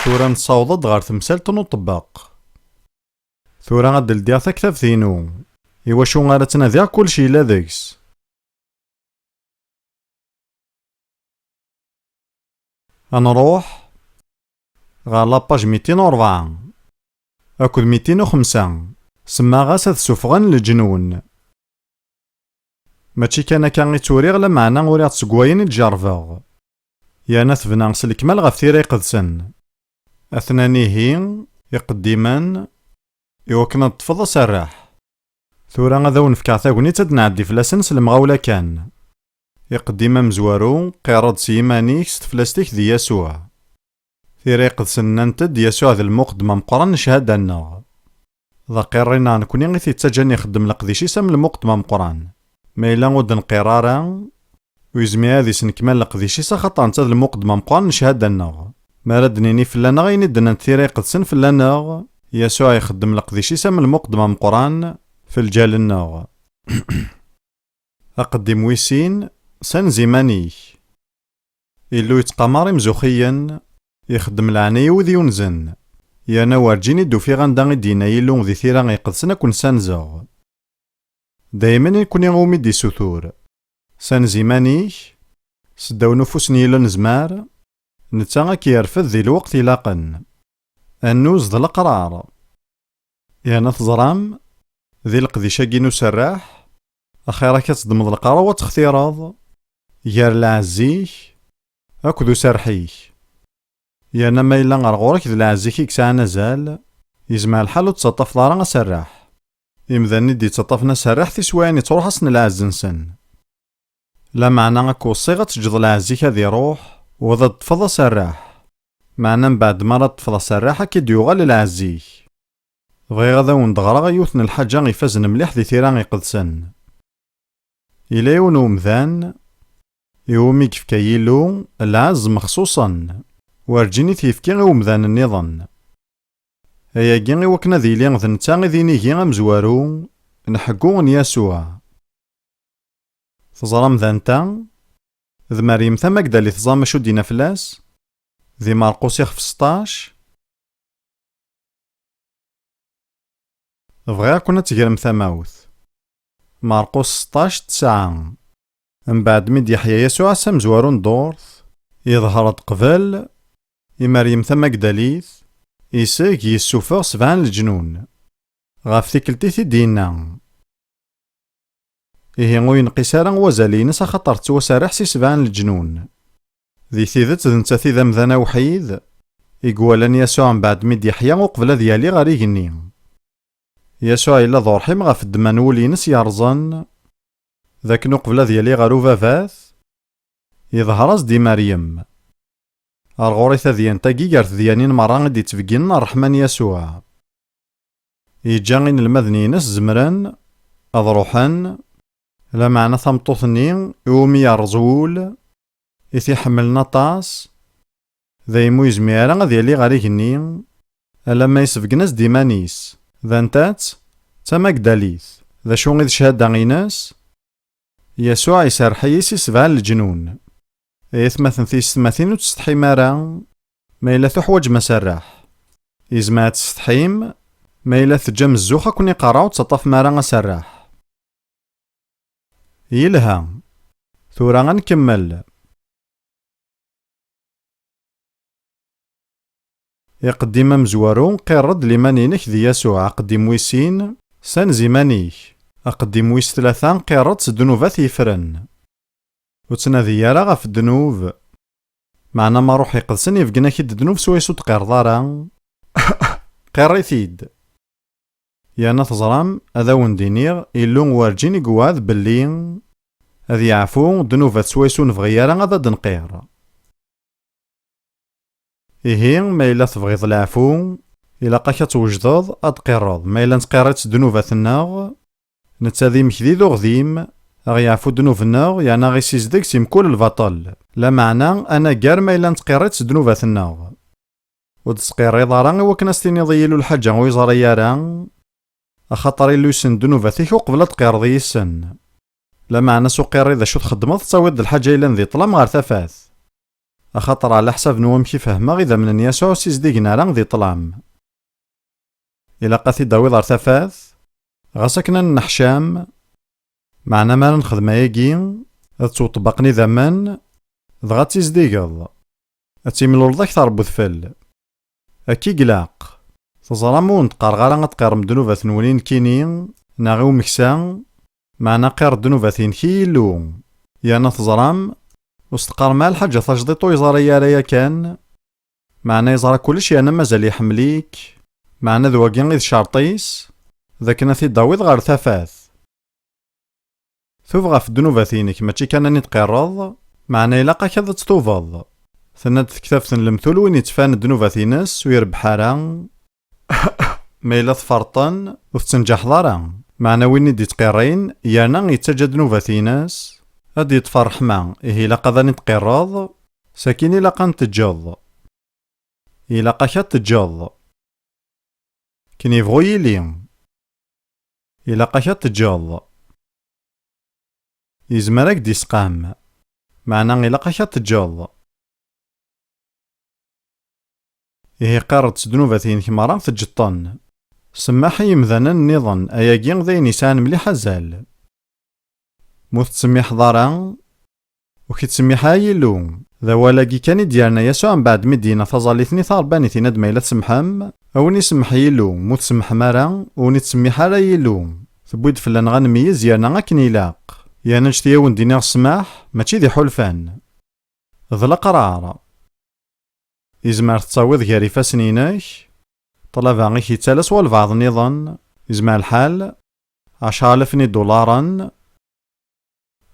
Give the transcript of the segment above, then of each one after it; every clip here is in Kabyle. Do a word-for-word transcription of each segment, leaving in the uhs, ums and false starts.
Tura nessaweḍ-d ɣer temsalt n uṭebbeq. Tura ad d-ldiɣ taktabt-inu. Iwacu ara ttnadiɣ, kullec yella deg-s. Ad nruḥ ɣer la page mitin u rebɛa akked mitin u xemsa. Semmaɣ-as ad ssufɣen leǧnun. Mačči kan akka i tt-uriɣ, lameɛna uriɣ-tt seg wayen i d-jerbeɣ. Yerna tebna s lekmal ɣef Tira Iqedsen. Atnan ihi iqeddimen, iwakken ad teṭṭfeḍ aserreḥ. Tura ad awen-fkeɣ tagnit ad nɛeddi fell-asen s lemɣawla kan. Iqeddim amezwaru, qirr-d s yiman-ik, s teflest-ik di Yasuɛ. Tira Iqedsen nnant-d, Yasuɛ d lmuqeddem ameqqran n cchada-nneɣ. D aqirri-nneɣ nekni i t-ittaǧǧan ixeddem leqdic-is am lmuqeddem ameqqran. Ma yella ur d-nqirr ara, ur yezmir ad isenkmal leqdic-is, axaṭer netta d lmuqeddem ameqqran n cchada-nneɣ. Mi ara d-nini fell-aneɣ ayen i d-nnant Tira Iqedsen fell-aneɣ, Yasuɛ ixeddem leqdic-is am lmuqeddem ameqqran f lǧal-nneɣ. Aqeddim wis sin, sanz iman-ik. Illu yettqamar imzuxxiyen, ixeddem leɛnaya i wid yunzen. Yerna werǧin i d-ufiɣ anda i d-yenna Yillu di Tira Iqedsen ad ken-ssanzeɣ. Daymen i nekni umi d-isutur. Sanz iman-ik, seddaw n ufus n Yillu n zzman, netta ad k-yerfed di lweqt ilaqen. Annuz d leqrar. Yerna teẓram, di leqdic-agi n userreḥ, axir-ak ad teddmeḍ leqrar u ad textireḍ gar lɛezz-ik akked userreḥ-ik. Yerna ma yella ɣer ɣur-k d lɛezz-ik i yesɛan azal, yezmer lḥal ur tettaṭṭafeḍ ara aserreḥ. Imdanen i d-yettaṭṭafen aserreḥ tiswiɛin yettruḥ-asen lɛezz-nsen. Lameɛna ad k-weṣṣiɣ ad teǧǧeḍ lɛezz-ik ad iruḥ, u ad teṭṭfeḍ aserreḥ. Meɛna mbeɛd mi ara teṭṭfeḍ aserreḥ, ad k-id-yuɣal lɛezz-ik. Bɣiɣ ad awen-d-ɣreɣ yiwet n lḥaǧa ifazen mliḥ di Tira Iqedsen. Yella yiwen umdan iwumi yefka Yillu lɛezz mexṣuṣen, werǧin i t-yefki i umdan nniḍen. Ayagi i wakken ad yili d netta i d inigi amezwaru n ḥeggu n Yasuɛ. Teẓram d anta? D Meryem Tamagdalit. Teẓram acu d-yenna fell-as? Di Marqus ixef seṭṭac. Bɣiɣ-ken ad tegrem tamawt. Marqus seṭṭac tesɛa. Mbeɛd mi d-yeḥya Yasuɛ ass amezwaru n ddurt, yeḍher-d qbel i Meryem Tamagdalit, iseg yessufeɣ sebɛa n leǧnun. Ɣef tikkelt i t-id-yenna. Ihi ur yenqis ara wazal-ines, axaṭer tettwaserreḥ si sebɛa n leǧnun. Di tidet, d nettat i d amdan awḥid i iwalan Yasuɛ mbeɛd mi d-yeḥya uqbel ad yali ɣer igenni. Yasuɛ yella d urḥim ɣef ddemma n wul-ines yerẓen, d akken uqbel ad yali ɣer ubabat, yeḍher-as-d i Meryem. Ar ɣur-i tadyant-agi gar tedyanin merra i d-yettbegginen ṛṛeḥma n Yasuɛ. Yeǧǧa inelmaden-ines zemren ad ruḥen, lameɛna tameṭṭut-nni iwumi yerreẓ wul, i t-iḥemmlen aṭas, daymi ur yezmir ara ad yali ɣer igenni, alamma isebgen-as-d iman-is. D anta-tt? D Tamagdalit. D acu i d cchada-ines? Yasuɛ iserreḥ-iyi si sebɛa n leǧnun. Ay atmaten tiyessetmatin, ur tsetḥim ara ma yella tuḥwaǧem aserreḥ. Yezmer ad tsetḥim ma yella teǧǧam zzux ad ken-iqerreɛ ur tettaṭṭafem ara aserreḥ. Yelha. Tura ad nkemmel. Iqeddim amezwaru, qirr-d liman-inek di Yasuɛ. Aqeddim wis sin, sanz iman-ik. Aqeddim wis tlata, qirr-d s ddnubat yeffren. Ur ttnadi ara ɣef ddnub. Meɛna ma Ṛṛuḥ Iqedsen ibeggen-ak-id ddnub swayes ur d-tqirreḍ ara, qirr-it-id. Yerna teẓram, ad awen-d-iniɣ, Illu werǧin i yewɛed belli ad yeɛfu ddnubat swayes ur nebɣi ara ad d-nqirr. Ihi, ma yella tebɣiḍ leɛfu, ilaq-ak ad twejdeḍ ad d-qirreḍ. Ma yella nettqirr-itt ddnubat-nneɣ, netta d imekdi d uɣdim, a ɣ-yeɛfu ddnub-nneɣ, yerna a ɣ-isizdeg si mkul lbaṭel. Lameɛna, anagar ma yella nettqirr-itt ddnubat-nneɣ. Ur d-tettqirriḍ ara i wakken ad s-tiniḍ i Yillu lḥaǧa ur yeẓri ara, axaṭer Illu yessen ddnubat-ik uqbel ad d-tqirreḍ yis-sen. Lameɛna s uqirri d acu txeddmeḍ, tettawiḍ-d lḥaǧa yellan di ṭṭlam ɣer tafat. axaṭer ɛla ḥsab n wamek i fehmeɣ, idammen n Yasuɛ ur ssizdigen ara di ṭṭlam. Ilaq ad t-id-tawiḍ ɣer tafat, ɣas akken ad nenneḥcam, meɛna mi ara nexdem ayagi, ad ttweṭṭbaqen idammen, dɣa ad tizdigeḍ. Ad timluleḍ akteṛ n wedfel. Akka i ilaq. Teẓram, ur wen-d-qqareɣ ara ad tqirrem ddnubat-nwen i nekkini, neɣ i umeksa, meɛna qirr ddnubat-inek i Yillu. Yerna teẓram, ur s-teqqarem ara lḥaǧa tajdiṭ ur yeẓri ara yakan, meɛna yeẓra kullec yerna mazal iḥemmel-ik, meɛna d wagi i d ccerṭ-is, d akken ad t-id-tawiḍ ɣer tafat. Tub ɣef ddnubat-inek, mačči kan ad n-id-tqirreḍ, meɛna ilaq-ak ad tettubeḍ. Tenna-d tektabt n lemtul, win ittfan ddnubat-ines ur irebbeḥ ara. Ma yella tferṭen, ur tettenǧaḥeḍ ara. Meɛna win i d-ittqirrin, yerna yettaǧǧa ddnubat-ines, ad d-yeṭṭef ṛṛeḥma, ihi ilaq ad n-id-tqirreḍ, sakin ilaq ad n-teǧǧeḍ. Ilaq-ak ad teǧǧeḍ. Ken yebɣu yili. Ilaq-ak ad teǧǧeḍ. Yezmer ad k-d-isqam. Meɛna ilaq-ak ad teǧǧeḍ. Ihi qqareḍ s ddnubat-inek merra teǧǧeḍ-ten. Semmaḥ i yemdanen nniḍen, ayagi d ayen yesɛan mliḥ azal. Ma ur tettsemmiḥeḍ ara, ur k-ittsemmiḥ ara Yillu. D awal-agi kan i d-yerna Yasuɛ mbeɛd mi d-yenna taẓallit-nni taṛebbanit, yenna-d ma yella tsemmḥem, a wen-isemmeḥ Yillu, ma ur tsemmḥem ara, ur wen-ittsemmiḥ ara Yillu. Tewwi-d fell-aneɣ ad nmeyyez yerna akken ilaq. Yerna ǧǧet-iyi a wen-d-iniɣ ssmaḥ, mačči d iḥulfan. D leqrar. Izmer tettawiḍ gar ifassen-inek, ṭṭlaba i k-yettalas walbeɛḍ nniḍen, izmer lḥal, ɛecra alaf n idulaṛen,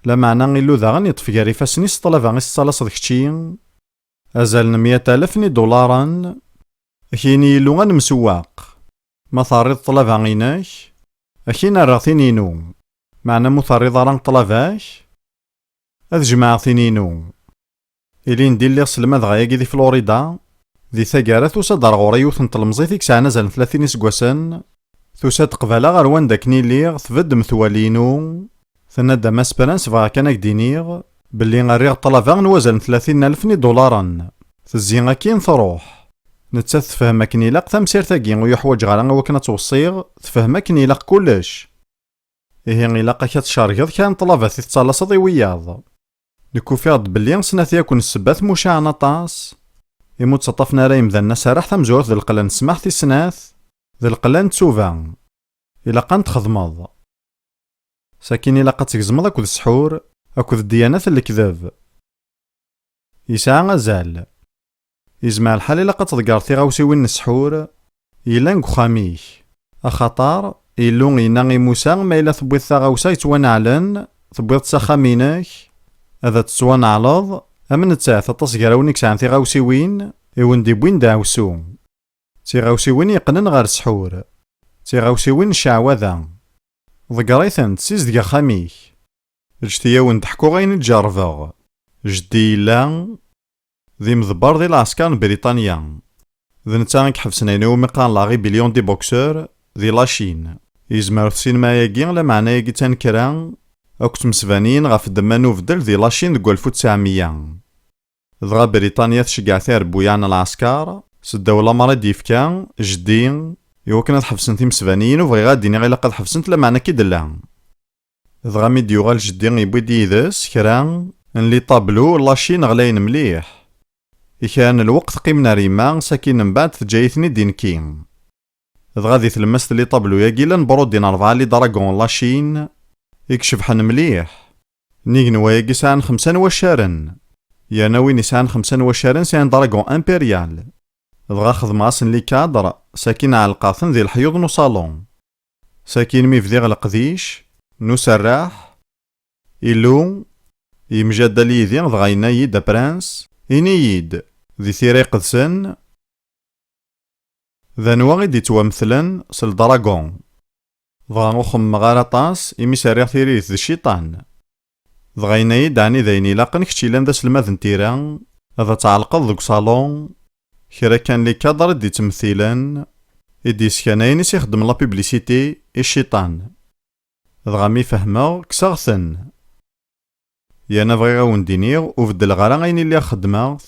lameɛna Illu daɣen yeṭṭef gar ifassen-is ṭṭlaba i s-tettalaseḍ kečči, azal n meyya alaf n idulaṛen, ad k-yini Illu ad nemsewwaq. Ma terriḍ ṭṭlaba-inek, ad k-in-rreɣ tin-inu. Meɛna ma ur terriḍ ara ṭṭlaba-k, ad jemɛeɣ tin-inu. Ilindi lliɣ selmadeɣ ayagi di Florida. Di taggara tusa-d ar ɣur-i yiwet n tlemẓit i yesɛan azal n tlatin iseggasen. Tusa-d qbala ɣer wanda akken i lliɣ, tbedd metwal-inu. Tenna-d, a Mass Prince, bɣiɣ kan ad k-d-iniɣ belli rriɣ ṭṭlaba n wazal n tlatin alef n idulaṛen. Tezzi akkin truḥ. Nettat tefhem akken ilaq tamsirt-agi, ur yuḥwaǧeɣ ara i wakken ad tt-weṣṣiɣ, tefhem akken ilaq kullec. Ihi ilaq-ak ad tcergeḍ kra n ṭṭlabat i tettalaseḍ i wiyaḍ. Nekk ufiɣ-d belli snat yakk n ssebbat mucaɛen aṭas, imi ur ttaṭṭafen ara yemdanen aserreḥ tamezwarut d lqella n ssmaḥ, tis snat d lqella n ttuba. Ilaq ad n-txedmeḍ. Sakin ilaq ad tgezmeḍ akked ssḥur, akked ddyanat n lekdeb. Yesɛa azal. Yezmer lḥal ilaq ad tḍeggreḍ tiɣawsiwin n ssḥur yellan deg uxxam-ik. Axaṭer, Illu yenna i Musa, ma yella tewwiḍ taɣawsa yettwaneɛlen, tewwiḍ-tt s axxam-inek, ad tettwaneɛleḍ, am nettat, aṭas gar-awen i yesɛan tiɣawsiwin, i wen-d-iwwin deɛwessu. D tiɣawsiwin yeqqnen ɣer ssḥur. D tiɣawsiwin n cceɛwada. Ḍegger-itent, sizdeg axxam-ik. Ǧǧet-iyi a wen-d-ḥkuɣ ayen i d-jerrbeɣ. Jeddi yella d imḍebber di lɛesker n Briṭanya. D netta i iḥebsen ayen iwumi qqaren la rébellion des boxeurs di Lacin. Yezmer ur tessinem ayagi, lameɛna ayagi d tanekra akked tmesbaniyin ɣef ddemma n ubeddel di Lacin deg walef u tesɛemya. Dɣa Briṭanya tceggeɛ tirebbuyaɛ n lɛesker, seddaw lamer i d-yefka jeddi, i wakken ad ḥebsen timesbaniyin, ur bɣiɣ ad d-iniɣ ilaq ad ḥebsent, lameɛna akka i d-tella. Dɣa mi d-yuɣal jeddi, yewwi-d yid-s kra n les tableaux n Lacin ɣlayen mliḥ. I kra n lweqt qqimen ar yemma, sakin mbeɛd teǧǧa-yi-ten-id i nekki. Dɣa di tlemmast n les tableaux-agi llan bṛudin rebɛa les dragons n Lacin i icebḥen mliḥ. Nnig n wayagi sɛan xemsa n waccaren, yerna win yesɛan xemsa n waccaren sɛan dragon impérial. Dɣa xedmeɣ-asen les cadres, sakin ɛellqeɣ-ten di leḥyuḍ n usalun. Sakin mi bdiɣ leqdic n userreḥ, Illu yemjaddal yid-i, dɣa yenna-yi-d, a Prince, ini-yi-d, di Tira Iqedsen, d anwa i d-ittwametlen s ldragon? Dɣa ur xemmemeɣ ara aṭas, imi s-rriɣ tiririt d cciṭan. Dɣa yenna-yi-d, ɛni d ayen ilaqen, kečč yellan d aselmad n tira, ad tɛellqeḍ deg usalun kra kan les cadres i d-ittmettilen, i d-yeskanayen i s-ixeddem la publicité i cciṭan. Dɣa mi fehmeɣ, kkseɣ-ten. Yerna bɣiɣ a wen-d-iniɣ, ur beddleɣ ara ayen i lliɣ xeddmeɣ-t,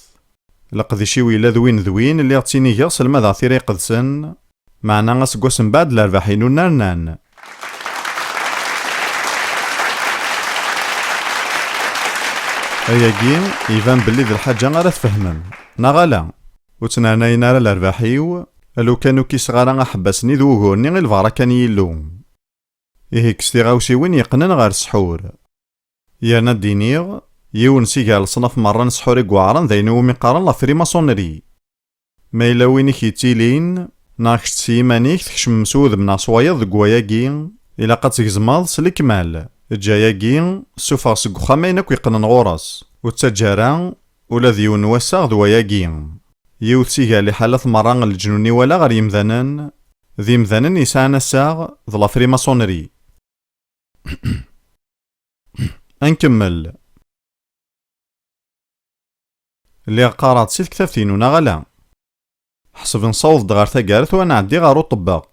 Leqdic-iw yella d win d win, lliɣ ttinigeɣ selmadeɣ tira iqedsen, meɛna aseggas mbeɛd lerbaḥ-inu nnernan. Ayagi, iban belli d lḥaǧa ara tfehmem, neɣ ala? Ur ttnernayen ara lerbaḥ-iw, a lukan ur kiseɣ ara aḥebbas-nni d wugur-nni i lebɣer akka n Yillu. Ihi kkes tiɣawsiwin yeqqnen ɣer ssḥur. Yerna ad d-iniɣ, yiwen si gar leṣnaf merra n ssḥur i iweɛren d ayen iwumi qqaren la frimaçonnerie. Ma yella win i k-yettilin, neɣ kečč s yiman-ik tkecmem s wudem neɣ s wayeḍ deg wayagi, ilaq ad tgezmeḍ s lekmal. Eǧǧ ayagi, ssufeɣ seg uxxam ayen akk yeqqnen ɣur-s. Ur ttaǧǧa ara ula d yiwen n wassaɣ d wayagi. Yiwet si gar liḥalat merra n leǧnun i walaɣ ɣer yimdanen, d imdanen yesɛan assaɣ d la frimaçonnerie. Ad nkemmel. Lliɣ qqareɣ-d si tektabt-inu, neɣ ala? Ḥseb nessaweḍ-d ɣer taggart u ad nɛeddi ɣer uṭebbeq.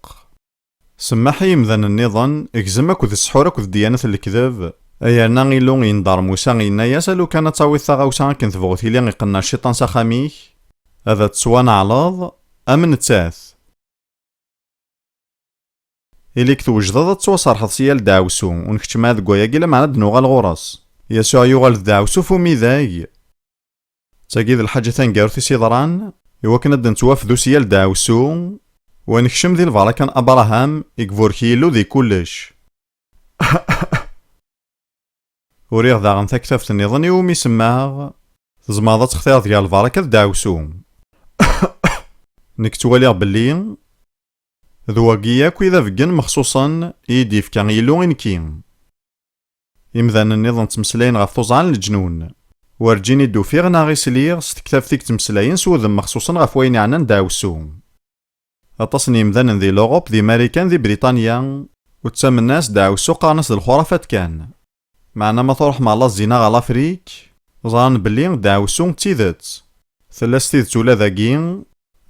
Semmaḥ i yimdanen nniḍen, gzem akked ssḥur akked ddyanat n lekdeb, yerna Illu yenḍer Musa yenna-yas, a lukan ad tawiḍ taɣawsa akken tebɣu tili iqenneɛ cciṭan s axxam-ik, ad tt-teswaneɛleḍ am nettat. Ili-k twejdeḍ ad tettwaserḥeḍ si yal deɛwessu, ur nkeččem ara deg wayagi lameɛna ad d-nuɣal ɣur-s. Yasuɛ yuɣal d deɛwessu f umidag. D tagi d lḥaǧa taneggarut i s-iḍran, iwakken ad d-nettwafdu si yal deɛwessu, u ad nekcem di lbaraka n Abṛaham i iburek Yillu di kullec. Uriɣ daɣen taktabt nniḍen iwumi semmaɣ Tzemreḍ ad textireḍ gar lbaraka d ddeɛwessu. Nekk ttwaliɣ belli d wagi akk i d abeggen mexṣuṣen i yi-d-yefka Yillu i nekki. Imdanen nniḍen ttmeslayen ɣef tuẓɛa n leǧnun. Werǧin i d-ufiɣ neɣ i sliɣ s tektabt i yettmeslayen s wudem mexṣuṣen ɣef wayen iɛnan ddeɛwessu. Aṭas n yimdanen di Lurup, di Marikan, di Briṭanya, ur ttamen ara s ddeɛwessu, qqaren-as d lxurafat kan. Meɛna ma truḥem ɣer la Ẓina, ɣer Lafrik, ẓran belli ddeɛwessu d tidet. Tella s tidet ula dagi,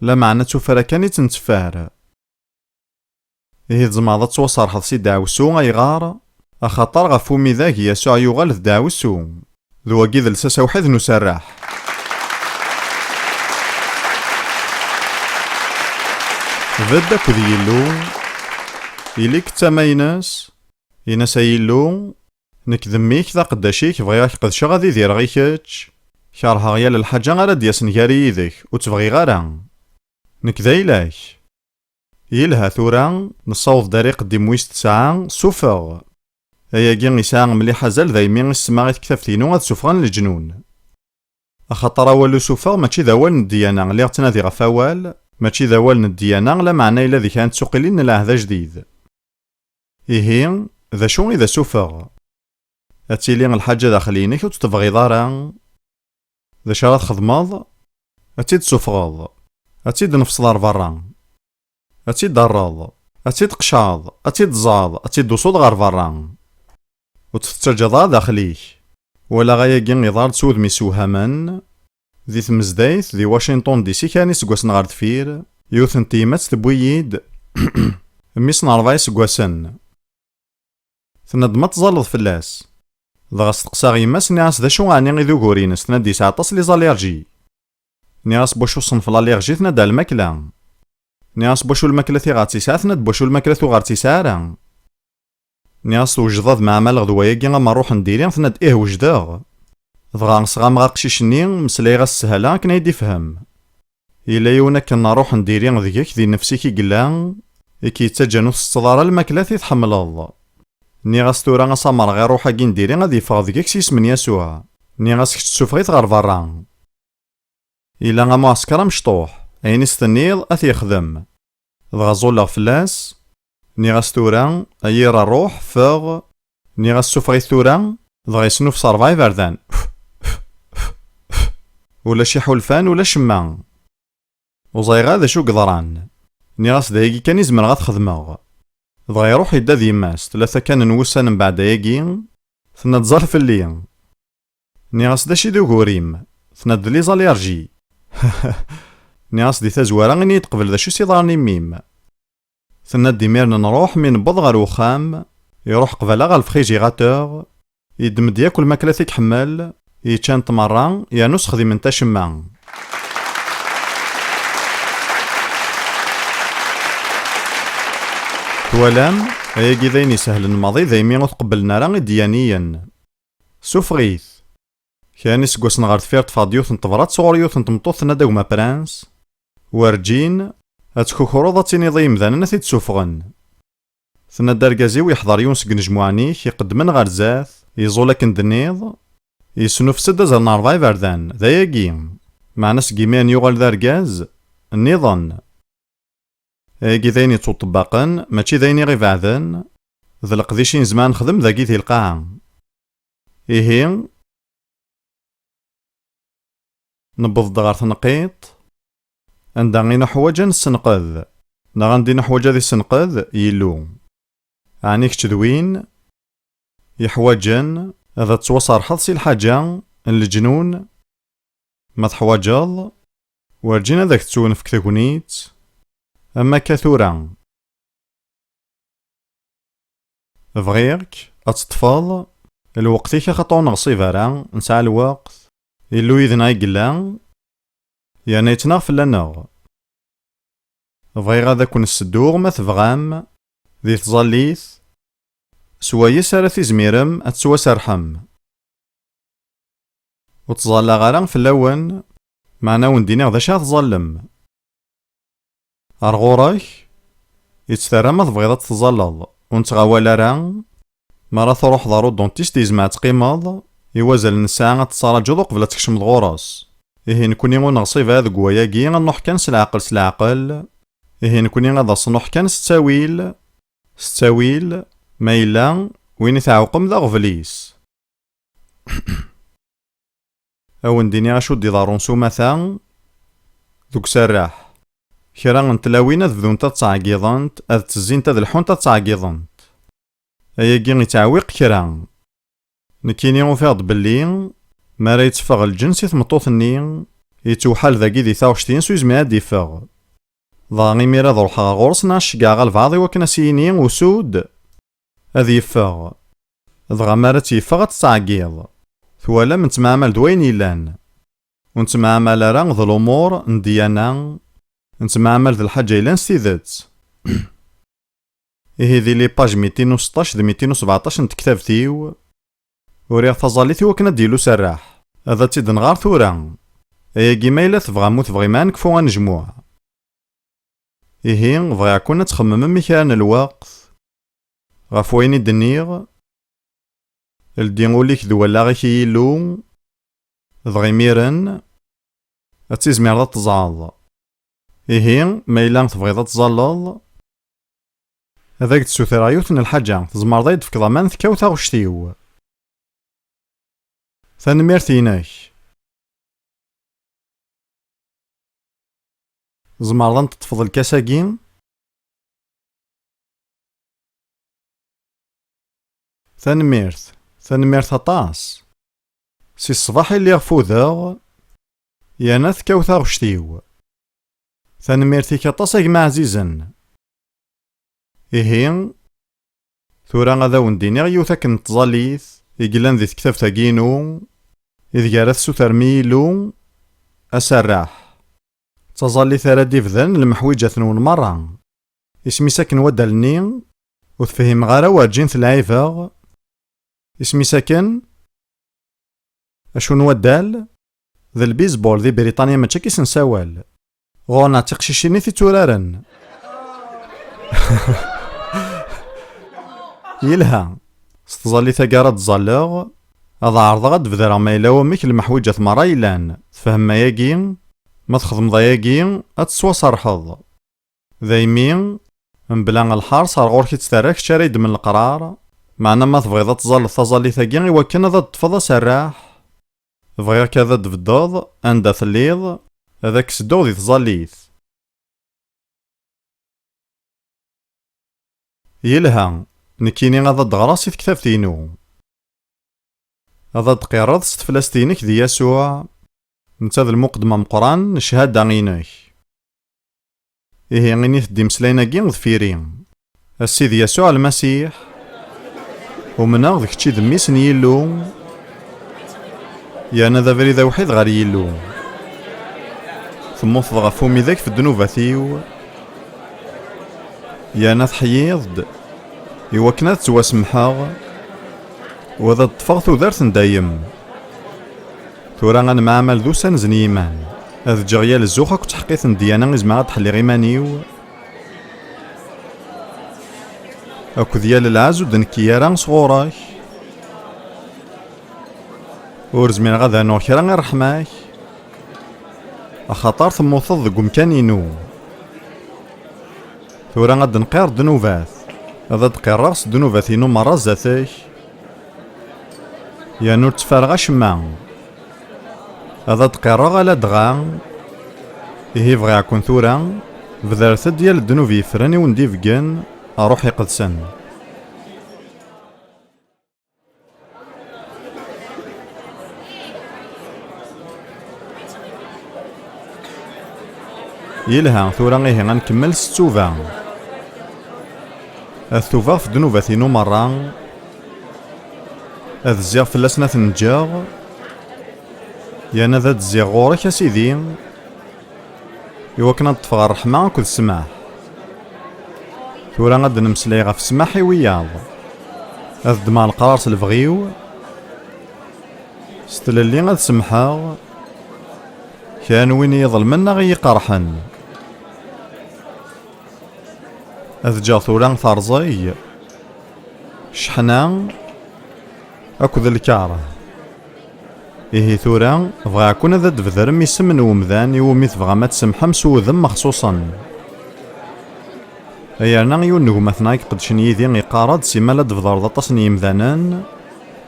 lameɛna d tuffra kan i tt-netteffer. Ihi tzemreḍ ad tettwaserḥeḍ si ddeɛwessu, ayɣer? Axaṭer ɣef umidag Yasuɛ yuɣal d ddeɛwessu. D wagi i d lsas awḥid n userreḥ. Bedd akked Yillu, ili-k d tama-ines, in-as: a Yillu, nekk d mmi-k d aqeddac-ik, bɣiɣ ad k-qedceɣ ad idireɣ i kečč, kerheɣ yal lḥaǧa ara d-yasen gar-i yid-k, ur tt-bɣiɣ ara. Nekk d ayla-k. Yelha, tura nessaweḍ-d ar iqeddim wis tesɛa, sufeɣ. Ayagi yesɛa mliḥ azal, daymi i s-semmaɣ i tektabt-inu ad sufɣen leǧnun. Axaṭer awal usuffeɣ mačči d awal n ddyana, lliɣ ttnadiɣ ɣef awal, mačči d awal n ddyana, lameɛna yella di kra n tsuqilin n lɛehd ajdid. Ihi, d acu i d asuffeɣ? Ad tili lḥaǧa daxel-inek ur tt-tebɣiḍ ara. D acu ara txedmeḍ? Ad tt-id-tsuffɣeḍ. Ad tt-id-tnefseḍ ɣer berra. Ad tt-id-terreḍ. Ad tt-id-tqecɛeḍ. Ad tt-id-tẓaḍ. Ad tt-id-tusuḍ ɣer berra. Ur tt-tettaǧǧaḍ ara daxel-ik. Walaɣ ayagi iḍar-d s wudem isewhamen. Di tmezdayt, di Washington D C, kra n iseggasen ɣer deffir, yiwet n tyemmat tewwi-yi-d mmi-s n ṛebɛa iseggasen. Tenna-d ma tẓalleḍ fell-as. Dɣa steqsaɣ yemma-s, nniɣ-as d acu ɛni i d ugur-ines, tenna-d yesɛa aṭas les allergies. Nniɣ-as: "N wacu ṣṣenf l'allergie?" Tenna-d: "Ar lmakla." Nniɣ-as: "N wacu lmakla tiɣer tt-yesɛa?" Tenna-d: "N wacu lmakla tuɣer tt-yesɛa ara?" Nniɣ-as: "Twejdeḍ ad meɛmaleɣ d wayagi amerruḥ n diri?" Tenna-d: "Ih, wejdeɣ." Dɣa sɣameɣ aqcic-nni, meslayeɣ-as s sshala akken ad yi-d-ifhem. Yella yiwen akken n ṛṛuḥ n diri deg-k, di nnefs-ik i yella, i k-yettaǧǧan ur tettetteḍ ara lmaklat i tḥemmleḍ. Nniɣ-as tura asamer ɣer ṛṛuḥ-agi n diri ad yeffeɣ deg-k s yisem n Yasuɛ. Nniɣ-as kečč ssufeɣ-it ɣer berra. Yella am uɛesker amecṭuḥ, ayen i s-tenniḍ ad t-yexdem. Dɣa ẓulleɣ fell-as, nniɣ-as tura, a yir ṛṛuḥ, ffeɣ. Nniɣ-as ssufeɣ-it tura, dɣa yesnufes ṛebɛa iberdan. Ulac iḥulfan, ulac cemma. Ur ẓriɣ ara d acu yeḍran. Nniɣ-as d ayagi kan i zemreɣ ad t-xedmeɣ. Dɣa iruḥ yedda d yemma-s, tlata kan n wussan mbeɛd ayagi, tenna-d ẓer fell-i. Nniɣ-as d acu i d ugur-im? Tenna-d d les allergies. Nniɣ-as di tazwara ini-yi-d qbel d acu i s-iḍran i mmi-m. Tenna-d imiren nruḥ, mi newweḍ ɣer uxxam, iruḥ qbala ɣer lefrijirateur, yeddem-d yakk lmaklat i iḥemmel, yeččan-t merra, yernu sexdimen-t acemma. Twalam, ayagi d ayen isehlen maḍi, daymi ur t-qebblen ara idyaniyen. Sufeɣ-it. Kra n iseggasen ɣer deffir, ṭṭfeɣ-d yiwet n tebrat sɣur yiwet n tmeṭṭut, tenna-d: "A gma Prince, werǧin ad tkukruḍ ad tiniḍ i yimdanen ad t-id-sufɣen." Tenna-d: "Argaz-iw yeḥḍer yiwen seg inejmuɛen-ik iqeddmen ɣer zdat, yeẓul akken d-tenniḍ, yesnufes-d azal n rebɛa iberdan, d ayagi. Meɛna seg imiren yuɣal d argaz nniḍen." Ayagi d ayen yettwaṭebbaqen, mačči d ayen i ɣ-ibeɛden, d leqdic i nezmer ad nexdem dagi di lqaɛa. Ihi, newweḍ-d ɣer tneqqiṭ anda i nuḥwaǧ ad nessenqed, neɣ anda i nuḥwaǧ ad issenqed Yillu. Ɛni kečč d win yeḥwaǧen ad tettwaserḥeḍ si lḥaǧa n leǧnun? Ma teḥwaǧeḍ, werǧin ad ak-tettunefk tegnit am akka tura. Bɣiɣ-k ad teṭṭfeḍ lweqt-ik, axaṭer ur neɣṣib ara, nesɛa lweqt. Illu yid-neɣ i yella, yerna yettnaɣ fell-aneɣ. Bɣiɣ ad ken-ssedduɣ, ma tebɣam, di tẓallit, s wayes ara tizmirem ad tettwaserḥem. Ur ttẓallaɣ ara fell-awen, meɛna wen-d-iniɣ d acu ara tẓallem. Ar ɣur-k i tt-terra ma tebɣiḍ ad tettẓalleḍ. Ur nettɣawal ara, mi ara truḥeḍ ɣer uduntist yezmer ad teqqimeḍ i wazal n ssaɛa ad tettraǧuḍ uqbel ad tkecmeḍ ɣur-s. Ihi nekkni ur neɣṣib ara deg wayagi, ad nruḥ kan s leɛqel s leɛqel. Ihi nekkni ad as-nruḥ kan s ttawil s ttawil, ma yella win i tɛewqem d aɣbel-is. Ad wen-d-iniɣ acu d-iḍerrun s umata deg userreḥ. Kra n tlawin ad bdunt ad ttɛeggiḍent, ad ttezzint ad lḥunt ad ttɛeggiḍent. Ayagi yettɛewwiq kra. Nekkini ufiɣ-d belli mi ara yetteffeɣ lǧens i tmeṭṭut-nni, yettewḥal dagi di taɣect-ines ur yezmir ad d-iffeɣ. Dɣa imir ad ruḥeɣ ɣur-s neɣ ad ceggɛeɣ albaɛḍ i wakken ad s-yini usu-d ad yeffeɣ. Dɣa mi ara tt-yeffeɣ ad tt-ttɛeggiḍ. Twalam, nettemɛamal d wayen yellan. Ur nettemɛamal ara d lumuṛ n ddyana, nettemɛamal d lḥaǧa yellan s tidet. Ihi di les pages mitin u seṭṭac d mitin u sbeɛṭac n tektabt-iw, uriɣ taẓallit i wakken ad d-yili userreḥ. Ad tt-id-nɣer tura. Ayagi ma yella tebɣam ur tebɣim ara nekfu anejmuɛ. Ihi, bɣiɣ-ken ad txemmemem i kra n lweqt ɣef wayen i d-nniɣ. Ldi ul-ik d wallaɣ-ik i Yillu, dɣa imiren ad tizmireḍ ad teẓẓalleḍ. Ihi, ma yella tebɣiḍ ad teẓẓalleḍ, ad ak-d-ssutreɣ yiwet n lḥaǧa, tzemreḍ ad yi-d-tefkeḍ aman tekkaw taɣect-iw. Tanemmirt-inek. Tzemreḍ ad n-teṭṭfeḍ lkas-agi? Tanemmirt, tanemmirt aṭas. Si ṣṣbeḥ i lliɣ fudeɣ, yerna tekkaw taɣect-iw. Tanemmirt-ik aṭas a gma ɛzizen. Ihi, tura ad awen-d-iniɣ yiwet akken n tẓallit i yellan di tektabt-agi-inu, ideg ara tessutrem i Yillu aserreḥ. D taẓallit ara d-ibden lemḥwiǧat-nwen merra. Isem-is akken waddal-nni? Ur t-fhimeɣ ara, werǧin t-lɛibeɣ. Isem-is akken? Acu n waddal? D lbizbul, di Briṭanya mačči akka i s-nessawal. Ɣur-neɣ d tiqcicin i t-itturaren. Yelha. S tẓallit-agi ara d-ẓalleɣ, ad ɛerḍeɣ ad d-bedreɣ ma yella wamek lemḥwiǧat merra yellan. Tfehmem ayagi? Ma txedmeḍ ayagi, ad tettwaserḥeḍ. Daymi, mebla lḥerṣ, ar ɣur-k i tt-terra kečč ara yeddmen leqrar, meɛna ma tebɣiḍ ad tẓalleḍ taẓallit-agi i wakken ad d-teṭṭfeḍ aserreḥ, bɣiɣ-k ad d-tbeddeḍ anda telliḍ, ad ak-sedduɣ di tẓallit. Yelha, nekkini ad d-ɣreɣ si tektabt-inu. Ad d-tqirreḍ s teflest-inek di Yasuɛ, netta d lmuqeddem ameqqran n cchada-inek. Ihi, init-d imeslayen-agi deffir-i: A Sidi Yasuɛ Lmasiḥ, umneɣ d kečč i d Mmi-s n Yillu, yerna d abrid awḥid ɣer Yillu. Temmuteḍ ɣef umidag f ddnubat-iw, Yerna teḥyiḍ-d i wakken ad ttwasemḥeɣ u ad ṭṭfeɣ tudert n dayem. Tura ad nemɛamal d usanz n yiman. Ad ǧǧeɣ yal zzux akked teḥqit n ddyana i zemreɣ ad d-ḥelliɣ iman-iw. Akked yal lɛez ur d-nekki ara sɣur-k. Ur zmireɣ ad rnuɣ kra i ṛṛeḥma-k, axaṭer temmuteḍ deg umkan-inu. Tura ad d-nqir ddnubat. Ad d-qirreɣ s ddnubat-inu merra zdat-k. Yernu ur ttfareɣ acemma. Ad d-qirreɣ ala dɣa. Ihi bɣiɣ-ken tura, bedret-d yal ddnub yeffren i wen-d-ibeggen Ṛṛuḥ Iqedsen. Yelha, tura ihi ad nkemmel s ttuba. Ad tubeɣ ɣef ddnubat-inu merra. Ad zziɣ fell-asen ad ten-ǧǧeɣ. Yerna ad d-zziɣ ɣur-k, a Sidi, i wakken ad ṭṭfeɣ ṛṛeḥma akked ssmaḥ. Tura ad d-nemmeslay ɣef ssmaḥ i wiyaḍ. Ad ddmeɣ leqrar s lebɣi-w, s tlelli ad semmḥeɣ kra n win i yi-iḍelmen neɣ i yi-iqerḥen. Ad ǧǧeɣ tura terẓeg, cceḥna akked lkeṛh. Ihi tura, bɣiɣ-ken ad d-tbedrem isem n umdan iwumi tebɣam ad tsemmḥem s wudem mexṣuṣen. Yerna yiwen n gma-tneɣ i iqeddcen yid-i iqqar-d, simmal ad d-tbedreḍ aṭas n yimdanen,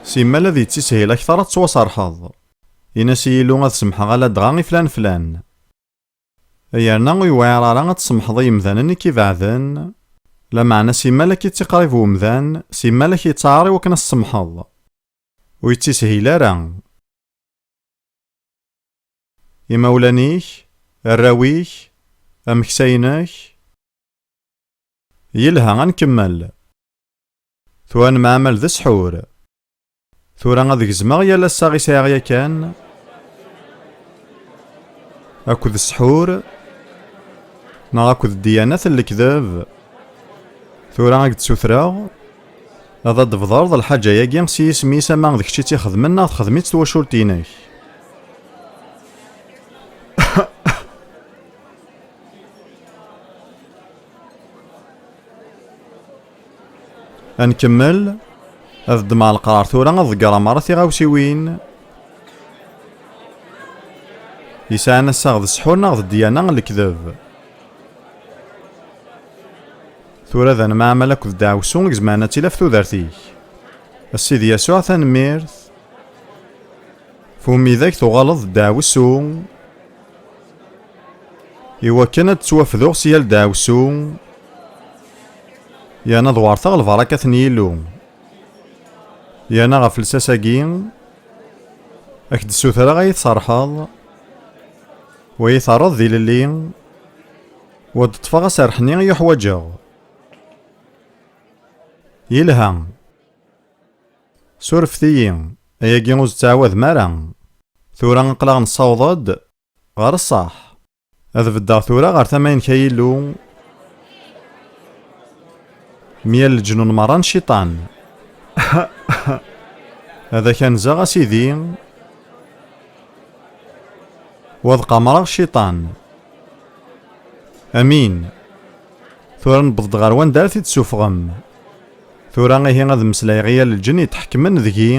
simmal ad yettishil akteṛ ad tettwaserḥeḍ. Ini-as i Yillu ad semmḥeɣ ala dɣa i flan flan. Yerna ur yewɛiṛ ara ad tsemḥeḍ i yemdanen i k-ibeɛden, lameɛna simmal ad k-ittiqrib wemdan, simmal ad k-ittaɛer i wakken ad s-tsemḥeḍ. Ur yettishil ara. Imawlan-ik, arraw-ik, ameksa-inek. Yelha, ad nkemmel. Tura nemɛamal d ssḥur. Tura ad gezmeɣ yal assaɣ i sɛiɣ yakan, akked ssḥur, neɣ akked ddyanat n lekdeb. Tura ad k-d-ssutreɣ ad d-tbedreḍ lḥaǧa-agi s yisem-is, ama d kečč i tt-ixedmen neɣ texdem-itt twacult-inek. Ad nkemmel. Ad ddmeɣ leqrar tura, ad ḍeggreɣ merra tiɣawsiwin yesɛan assaɣ d ssḥur neɣ d ddyana n lekdeb. Tura d anemɛamal akked ddeɛwessu i izemren ad tili ɣef tudert-ik. A Sidi Yasuɛ, tanemmirt f umidag tuɣaleḍ d ddeɛwessu, i wakken ad ttwafduɣ si yal ddeɛwessu, yerna ad werteɣ lbarakat n Yillu. Yerna ɣef lsas-agi, ad k-d-ssutreɣ ad yi-tserḥeḍ, u ad yi-terreḍ d ilelli, u ad d-ṭṭfeɣ aserreḥ-nni i uḥwaǧeɣ. Yelha. Surfet-iyi, ayagi ur tettɛawadem ara. Tura aql-aɣ nessaweḍ-d ɣer ṣṣeḥ. Ad beddeɣ tura ɣer tama-inek, ay Illu, myal leǧnun merra n cciṭan. Ad ak-anzeɣ, a Sidi, u ad qamreɣ cciṭan. Amin. Tura newweḍ-d ɣer wanda ara t-id-ssuffɣem. Tura ihi ad mmeslayeɣ i yal lǧen yetḥekmen deg-i.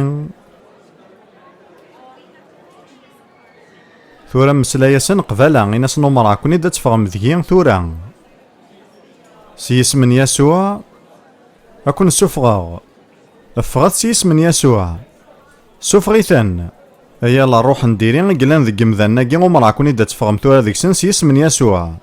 Tura mmeslay-asen qbala, in-asen umreɣ-ken-id ad teffɣem deg-i tura. S yisem n Yasuɛ, ad ken-ssuffɣeɣ. Ffɣet s yisem n Yasuɛ. Ssuffeɣ-iten. Ay ala ṛṛuḥ n diri i yellan deg yemdanen-agi, umreɣ-ken-id ad teffɣem tura deg-sen s yisem n Yasuɛ.